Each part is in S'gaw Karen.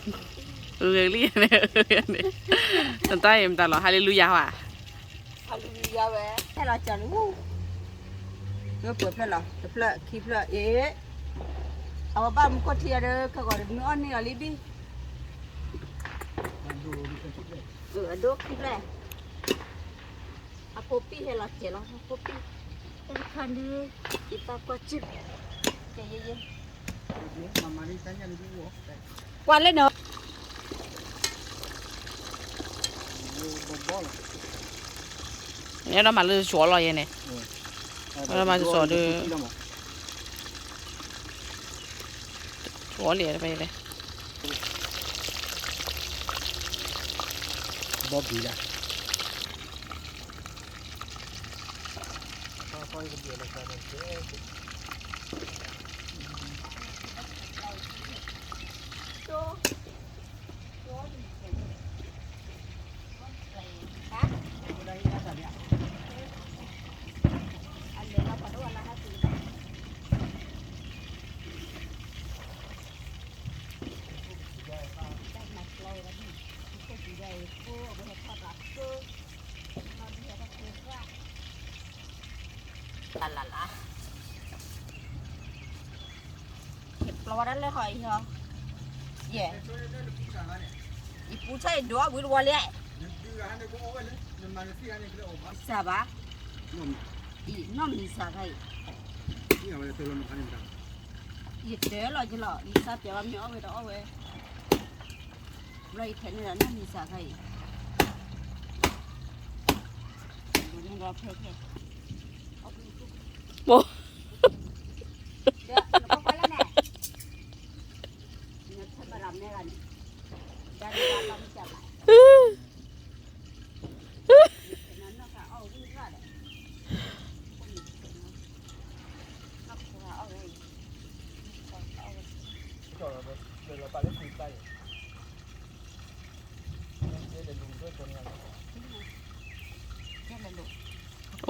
ဂ့ၤလံန့ၣ်, နတၢ်အံၤမတၤလီၤ ဟါလ့လူယၤဟါ, ဟါလ့လူယၤဝဲ, ဟဲလီၤကၢ်လံ, မ့ၢ်ပှဲၤဖျၢၣ်လီၤ တဖျၢၣ်ခံဖျၢၣ်အ့ၣ်, အဝဲဘၣ်မူခိၣ်ထံအီၤဒီး ခဲဂီၤဒီးမ့ၢ်အီၣ်န့ၢ်အီၤလံဘံၣ်, အဒိခံဖျၢၣ်, အဖိပံၣ်ဟဲလီၤကဲၤလီၤ အဖိပံၣ်, တၢ်တခါဒုး, ယပၢ်ကွၢ်စ့ၢ်, ကဲယဲယဲ, ကွၢ်လၢန့ၣ်, ယအဲၣ်ဒိးမၤလၢစီၤလီၤယဲန့ၣ်, အဲၣ်ဒိးမၤစီၤဒီး, စီၤလီၤတဖဲလဲၣ်, ဘီဘံၣ်လၢ လၢ်လၢ်လၢ်, ယပျီဝဲဒၣ်လၢဟီအံၤဟီ, ယဲ, ယပူၤဆၣ်ယဒိးအဝံၤတဝီလံ, စၢ်ဘၣ်, အံၤ နီၢ်မံၤစၢ်ခါအံၤ, ယတဲလီၤယလီၤ လံာ်စၢ်ပျီဘၣ်မ့ၢ်အီၣ်ဝဲတအီၣ်ဝဲ, ဘျီယထဲန့ၣ်ဒီးနီၢ်မံၤစၢ်ခါအံၤ, ဒိးန့ၢ်ဒီးဖဲဖဲ, ပိ, ဒီးနကွၢ်ကွၢ်လၢန့ၣ်, နထၢမရၤမဲဂၤန့ၣ်, ဒါန့ၣ်ဘၣ်လီၤမ့ၢ်စၢ်ဘၣ်, နနီၢ်ကအီၣ်ဝံၣ်ရၣ်ဒီး, နီၢ်ကအီၣ်ဝဲ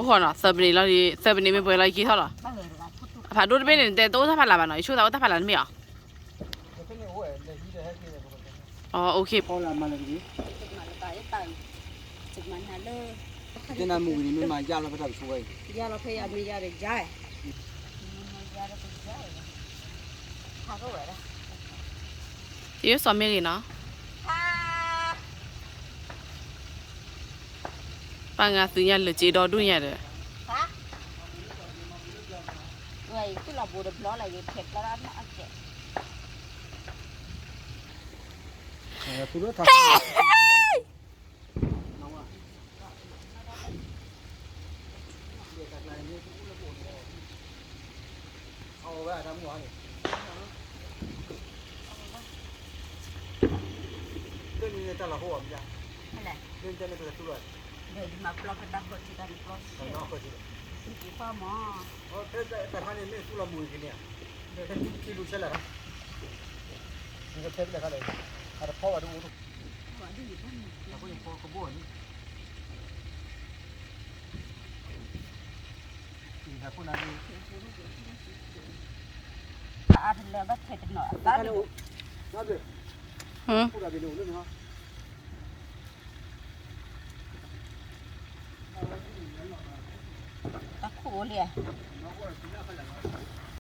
အံၤ, အိၣ်ဃီနီၤ သၢပနံးလီၤ, သၢပနံးမ့ၢ်ပှဲၤလီၤယက့ၤထီၣ်လီၤ, အဖးဒိၣ်တဘ့ၣ်န့ၣ် တဲတအိၣ်တၢ်ဖးလၢ်ဘၣ်နီၤ ယဆိသးအိၣ်တၢ်ဖးလၢ်တမ့ၢ်အီၤ, အိၣ်, သ့ၣ်နၤမုၢ်ဂ့ၤန့ၣ် မ့ၢ်မၤယါလီၤဖဲတၢ်တဆိဝဲအံၤ, ယါလီၤဖဲယမ့ၢ်ယါဒီးယါ, ယါဒီးယါ, ယစီၤမ့ၢ်ဂ့ၤနီၤ, ပၢ်ငါသုညါလၢက့ဒီဒူၣ်ညါဒီး, ဝဲအံၤ သူၣ်လီၤဘိတဘျီလၢယဖဲးဘျီဒၣ်နီၢ်အကဲး, အဝဲတၢ်မုၢ်ဟါန့ၣ်, လၢန့ၣ်တၢ်လီၤဟိအမ့ၢ်, လၢန့ၣ်တၢ်လီၤသူလီၤ, ဒီးယမၤပျီဖဲတၢ်ဃၢထံတၢ်န့ၣ်ပျီ, တၢ်ဃၢထံ, တၢ်ခါန့ၣ်မ့ၢ်သူလီၤမုၢ်ဂ့ၤန့ၣ်, ဒီးထံထံလူၤဆဲးလဲၣ်, နကဖဲလဲၣ်ခါလဲၣ်, အတဖီဘၣ်တအိၣ်, အဃိန့ၣ်ဖီကဘိၣ်န့ၣ် အါတလၢဘၣ်ထဲတနီၤအသးန့ၣ်, တၢ်ခိၣ်အိၣ်လံဧါ,